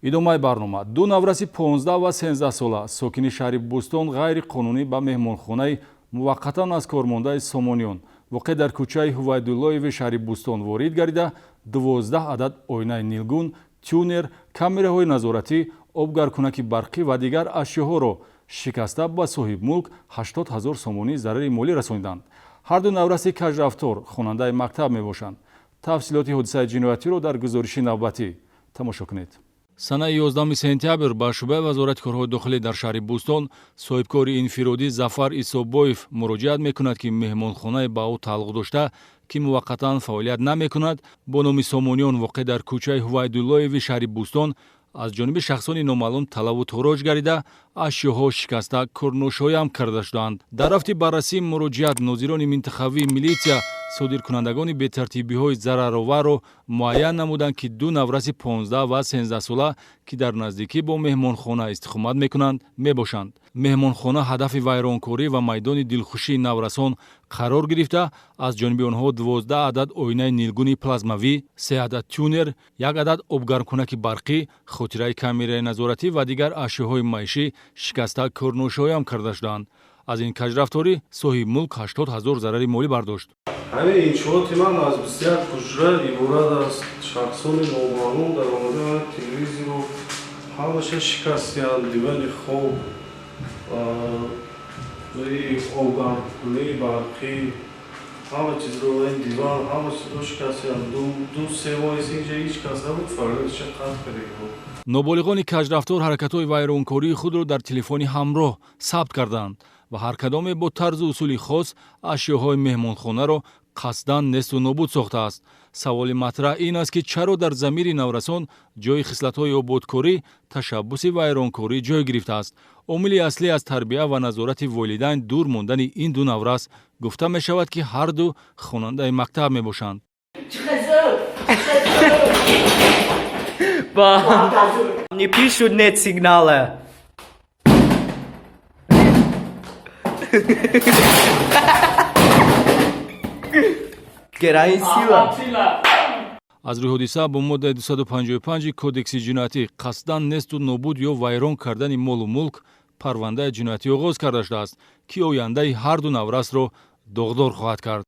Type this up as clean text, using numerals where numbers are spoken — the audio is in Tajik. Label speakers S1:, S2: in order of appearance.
S1: Идомаи барнома. Ду навраси 15 ва 13 сола, сокини шаҳри Бӯстон, ғайриқонунӣ ба меҳмонхонаи муваққатан аз кормондаи Сомониён, воқеъ дар кӯчаи Ҳувайдуллоеви шаҳри Бӯстон, ворид гардида, 12 адад оинаи нилгун, тюнер, камераҳои назоратӣ, обгаркунаки барқӣ ва дигар ашёҳоро шикаста, ба соҳибмулк 80 ҳазор сомонӣ зарари молӣ расониданд. Ҳарду навраси кажрафтор хонандаи мактаб мебошанд. Тафсилоти ҳодисаи ҷиноятиро дар гузориши навбатӣ тамошо кунед. Санаи 11 сентябр ба шӯъбаи Вазорати корҳои дохилӣ дар шаҳри Бӯстон соҳибкори инфиродӣ Зафар Исобоев муроҷиат мекунад, ки меҳмонхонае ба ӯ тааллуқ дошта, ки муваққатан фаъолият намекунад, бо номи Сомониён, воқеъ дар кӯчаи Ҳувайдуллоеви шаҳри Бӯстон, аз ҷониби шахсони номаълум талаву тороҷ гардида, ашёҳо шикаста, кӯрношоям карда шудаанд. Дар рафти баррасии муроҷиат нозирони минтақавии милитсия содиркунандагони бетартибиҳои зарароварро муайян намуданд, ки ду навраси 15 ва 13 сола, ки дар наздикӣ бо меҳмонхона истиқомат мекунанд, мебошанд. Меҳмонхона ҳадафи вайронкорӣ ва майдони дилхушии наврасон қарор гирифта, аз ҷониби онҳо 12 адад оинаи нилгуни плазмавӣ, се адад тюнер, як адад обгармкунаки барқӣ, хотираи камераи назоратӣ ва дигар ашёҳои маишӣ шикаста, кӯрношоям карда шудаанд. Аз ин кажрафторӣ соҳибмулк 80 ҳазор зарари молӣ бардошт.
S2: Ҳамин иншооти ман аз 21 ҳуҷра иборат аст. Шахсони номаълум даромада, телевизору ҳамаша шикастиянд, дивани хоб, обгармкунии барқӣ, ҳама чизро, ин диван, ҳама чизро шикастиянд. 2-3 моҳ инҷа ҳеҷ кас набуд, фарёдша қатъ кардем.
S1: Ноболиғони кажрафтор ҳаракатҳои вайронкории худро дар телефони ҳамроҳ сабт карданд ва ҳар кадоме бо тарзу усули хос ашёҳои меҳмонхонаро қасдан несту нобуд сохтааст. Саволи матраҳ ин аст, ки чаро дар замири наврасон ҷои хислатҳои ободкорӣ ташаббуси вайронкорӣ ҷой гирифтааст? Омили аслӣ аз тарбия ва назорати волидайн дур мондани ин ду наврас гуфта мешавад, ки ҳарду хонандаи мактаб мебошанд.
S3: Мне пишут: нет сигнала. Героин сила.
S1: Аз рӯи ҳодиса бо моддаи 255 Кодекси ҷиноятӣ, қасдан несту нобуд ё вайрон кардани молу мулк, парвандаи ҷиноятӣ оғоз карда шудааст, ки ояндаи ҳарду наврасро доғдор хоҳад кард.